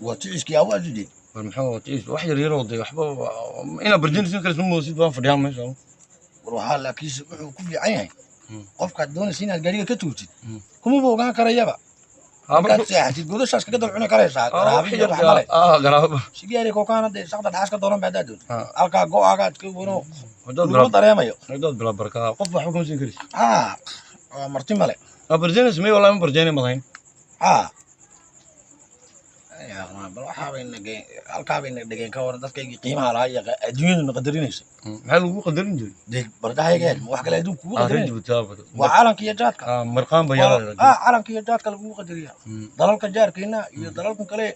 Waa ticiskii awaa sidee? War maxaa waa tiis wax yar yar oo dee waxba inaa barjinaysin kale isma moosid baan fadhiyaa meesha. War waxaa laakiinse wuxuu ku fiican yahay qofkaad doonaysa inaad gaariga ka tuurtid kumaba ogaan karayaba. Markaad seexatid godashaas kaga dal cuni karaysaa garaabi iyo wax male. Garaabo. Sigaari kokaana dee saqda dhaxas ka dooran ba haddaad doonto. Halkaa go-aagaad ka wano laguma dareemayo. Haddaad bilaa barkaa qof waxba kama siin karaysid. Haa, waa marti male. Barjinaysa may wallahi ma barjinay madahayn. Haa, bal waxaabayna halkaabayna dhegeen ka waran dadkaygii qiimaha lahaa iyo adduunyaduna qadarinaysa. Maxaa lagu qadarin jiray? Dee bardahayga wax kale adduun kugu qadarinaysa waa calanka iyo jaadka. Marqaan ba yaala. Calanka iyo jaadka lagugu qadariya dalalka jaarkeena iyo dalalkan kale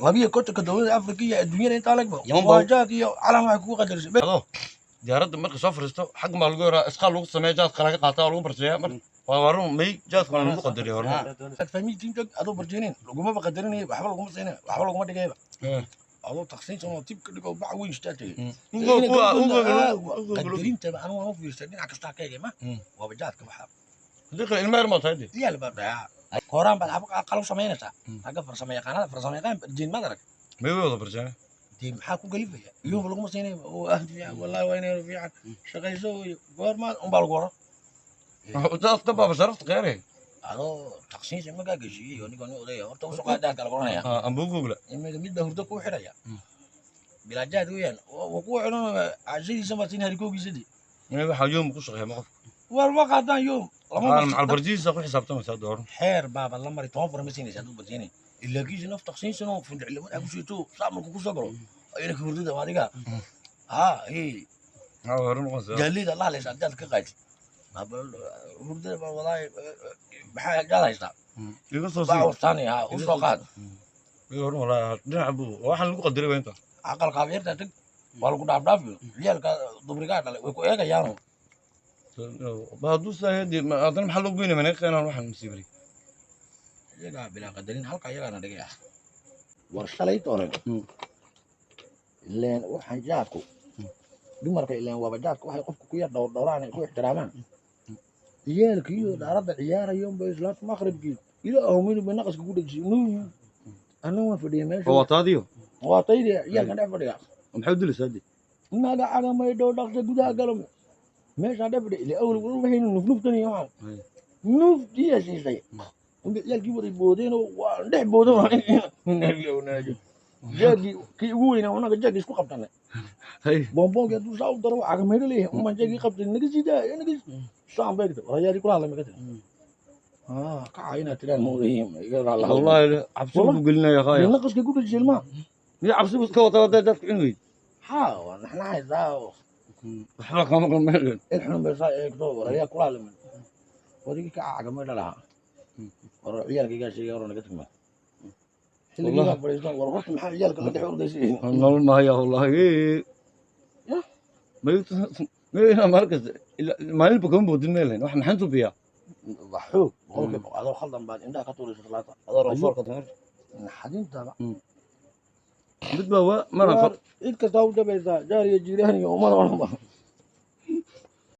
52-ka dowladda Afrika iyo adduunyada intaa legba waa jaad iyo calan waxay kugu qadarisay. Diyaaradda marka soo fariisto xaggan baa lagu yaraa isqaal lagu sameeya jaadka laga qaataa lagu barjeeyaa mar waa warun may jaadka waa lagu qadariya horma. Fahmiintiin adoo barjeeneen lagumaba qadarinayo, waxba laguma siinayo, waxba laguma dhigayba. Adoo taqsiinsan oo tib ka dhigo bac weyn istaagtay qadarintaba anigu waan u fiirstay dhinac kastaa ka eegay ma waaba jaadka waxaa. Haddii kale ilma yar maa tahay dee. Iyaal baa dhayaa kooraan baad xaba qalab samaynaysaa ragga farsamo yaqaanada farsamo yaqaan barjeen maad arag. May way wada barjeene. Dee maxaa ku galifaya iyuba laguma siinayo oo ah fiican wallahi waa inay fiican shaqayso iyo goormaa unbaa lagu oran. Jaadka baaba sharafta kheyre. Adoo taqsiinsa magaa geshiiyey oo ninka nin odaya horta usoo qaadaadka laga oranaya. Ambuugugla. Imika mid baa hurdo kuu xidhaya bilaa jaad weeyaan waa kuwa xidhan cashadiisa baa siin harikoogiisa dee. May waxaa yoom ku shaqeeya ma qofka. War ma qaataan yoom. Macal barjihiisa ku xisaabtamaysaa dooran. Xeer baaba la mari 10 fura ma siinaysa hadduu barjiinay ilaa kiisa naf taqsiinsan oo fundhicilimo ku siito saa markuu kusoo galo ayna ka hurdada adiga haa hey. Hore noqonaysaa. Jaalida la hadlaysa haddaad ka qaadid hurdada baa wadaay maxaa jaad haystaa? Iga soo sii. Baa ha u soo qaad. Iga horun wallahi dhinaca buu waxaan lagu qadaray waa inta. Aqalka habeerta tag waa lagu dhaafdhaafiyo ciyaalka dubrigaa dhalay way ku eegayaano. Ba hadduu sidaa haddana maxaa loo goynaya managa keenaan waxaan masiibari. Iyagaa bilaa qadarin halka iyagaana dhigay ah. War shalay doonan ileen waxaan jaadku dumarka ileen waaba jaadku waxay qofka ku yar dhowrdhowraan ay ku ixtiraamaan ciyaalkiiyo dhaaradda ciyaarayo unba islaanta maqribkii ilaa ahuminu bay naqaska ku dhegsiy nuuf anna waan fadhiya meesha. Waa taadiyo. Waa taydi ciyaalkan dhex fadhiya. Maxay u dilaysaa dee? Magacaga maydhow dhaqsa gudaha galo meeshaan dhex fadhiya ilaa awal waxaynu nufnuftan iyo waxaan nuftiya siisay unba ciyaalkii waday boodeenoo waa dhex boodeen jaagii kii ugu weynaa unaga jaagii isku qabtanay. Boonboonkii hadduu saa u daro caga maydho leeyahay umaan jaagii qabtay naga sidaa naga saan beegta warayaadii kula hadlay maka tiri kaca inaad tiraan moodayiin. Wallahi cabsi buu gelinaya qaaya. Naqaska ku dhajisay ilmaha. Miya cabsi buu iska wataa hadday dadka cuni weyd. Haa waa naxnaxaysaa. Waxba kama qalmeen. Il xun bay saa eegto warayaa kula hadlay wadigii kaca caga maydho lahaa war ciyaalkaygaa sheegay hore naga tagmaa xilligiibaa fadhiistan war horta maxaa ciyaalka la dhex ordaysay. Nolol mahaya wallahi. May maalin kasta maalinba kama boodin meel wax maxaan tubiyaa. Waa xoog boqolkiiba adoo khaldan baad indhaha ka tuuraysa salaata. Adoo rofoorka tamar. Naxadintaba. Mid baa waa mana cid kastaa u dhabaysaa jaar iyo jiiraan iyo ummad oo dhan ba.